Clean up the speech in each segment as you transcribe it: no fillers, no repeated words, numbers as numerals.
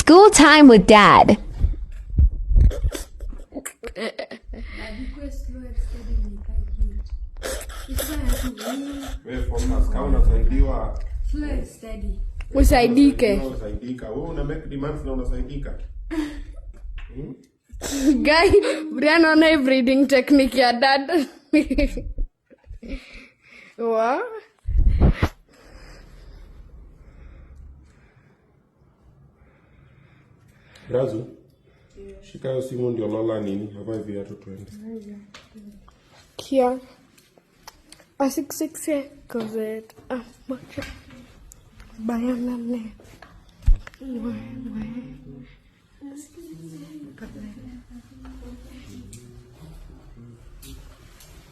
School time with dad. Wewe focus, kama unasaidiwa Usaidike. Unasaidika. Wewe una make demands na unasaidika. Guy, Brian ona hii breathing technique ya dad. Wa? Razu. Shika hiyo simu ndio Lola nini? Havae viatu tuende. Kia. A 6 6 cause it. Ah, macho. Bayana ne.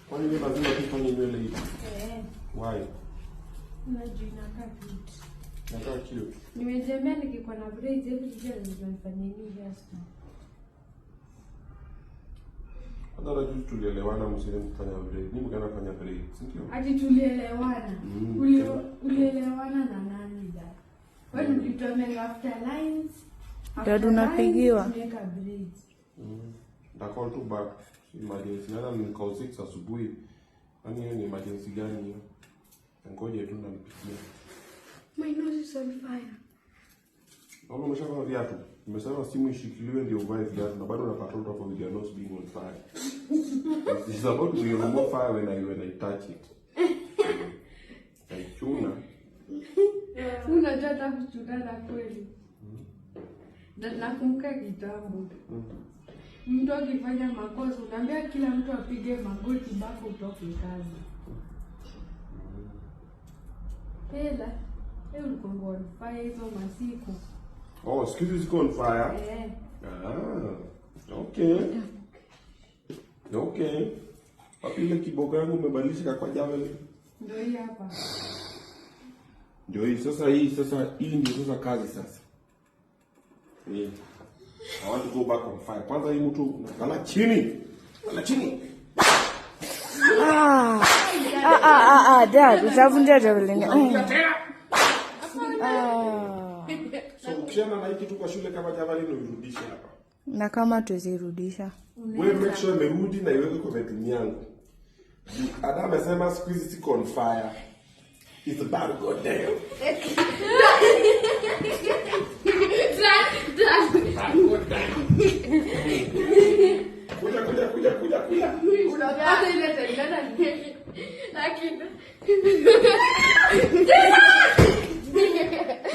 Kwani mimi lazima tufanye nywele hivi? Why? Inakaa cute. Nimejemea nikikuwa na braids hebu sijui nifanye nini hairstyle. Hata na juzi tulielewana msiende kufanya braid. Mimi mkaenda kufanya braid, si ndio? Ati tulielewana. Ulielewana na nani da? Wewe ulituambia after lines. After Dad, unapigiwa? lines, tunaweka braids. Nita call tu back. Si emergency. Nana ni call 6 asubuhi. Kwani hiyo ni emergency gani hiyo? Ngoje tu nanipigia. My nose is on fire. Naona umeshavaa viatu. Umesema simu ishikiliwe ndio uvae viatu na bado unapata hapo with your nose being on fire. It's about to be on more fire when I touch it. Naichuna. Unajua hata kuchunana kweli. Na nakumbuka kitambo. Mtu akifanya makosa unaambia kila mtu apige magoti mpaka utoke kazi. Hela, wewe ulikuwa on fire hizo masiku. Oh, siku hizi ziko on fire. Eh. Ah, okay. Okay. Wapi ile kiboko yangu umebadilisha kwa javelin? Ndio hii hapa. Ndio hii sasa, hii sasa, hii ndio sasa kazi sasa. Hii. I want to go back on fire. Kwanza hii mtu unalala chini. Lala chini. Ah, ah, ah, ah, dad, utavunja javelin. Tena. Ah. So ukishaenda na hii kitu kwa shule kama javelin uirudishe hapa. Na kama tuwezirudisha. Wewe make sure imerudi na iweke kwa bedroom yangu. Juu Adam amesema siku hizi siko on fire. It's about to go down. About to go down. Kuja kuja kuja kuja kuja. Hata ile tendana lakini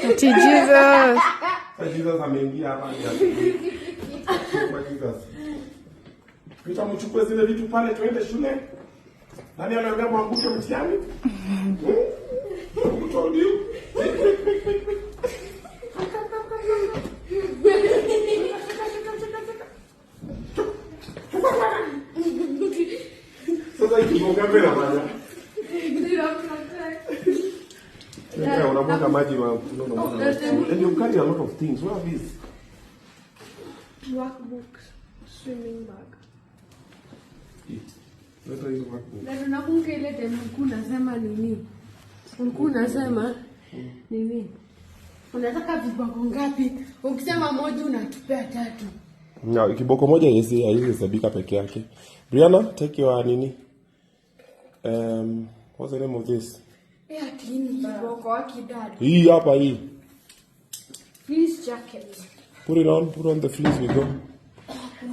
Ati Jesus. Sasa Jesus ameingia hapa ni asubuhi. Kwa Jesus. Peter, mchukue zile vitu pale tuende shule. Nani aliambia mwanguke mtihani? Hmm? Who told you? Quick, quick, quick, quick, quick. Sasa hii kiboko yako inafanya. Yeah, unamwaga maji ma no, no, no. And you carry a lot of things. What are these? Workbooks, swimming bag. Leta hizo workbook. Na tunakumbuka ile time ulikuwa unasema nini? Ulikuwa unasema nini? Unataka viboko ngapi? Ukisema moja unatupea tatu. No, kiboko moja haiwezi hesabika peke yake. Brianna, take your nini? What's the name of this? Eh, ati ni kiboko wa kidada. Hii hapa hii. Fleece jacket. Put it on, put on the fleece we go.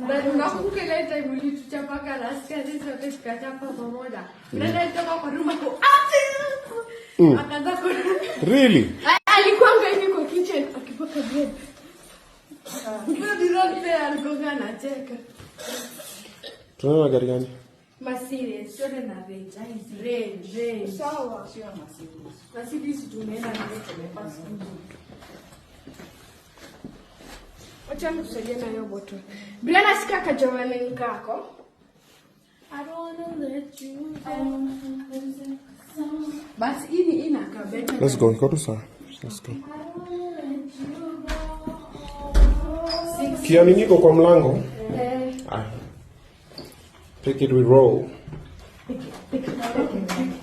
Na tunakumbuka ile time ulituchapaka na askari zote tukachapa pamoja. Unaenda toka kwa room ako akaanza ku Really? Alikuwa hivi kwa kitchen akipaka bread. Ndio ndio alikuwa anacheka. Tunaona gari gani? Mercedes, sio na Range, Range, Range. Sawa. Sio Mercedes. Mercedes tumeenda nayo tumepata siku. Wacha nikusaidie na hiyo bottle. Brianna, shika kajavelin kako. I don't wanna let you down. Basi hii ni inakaa better. Let's go. Iko tu sawa. Let's go. Kia nini iko kwa mlango? Ah. Pick it, we roll. Pick it, pick it, pick it.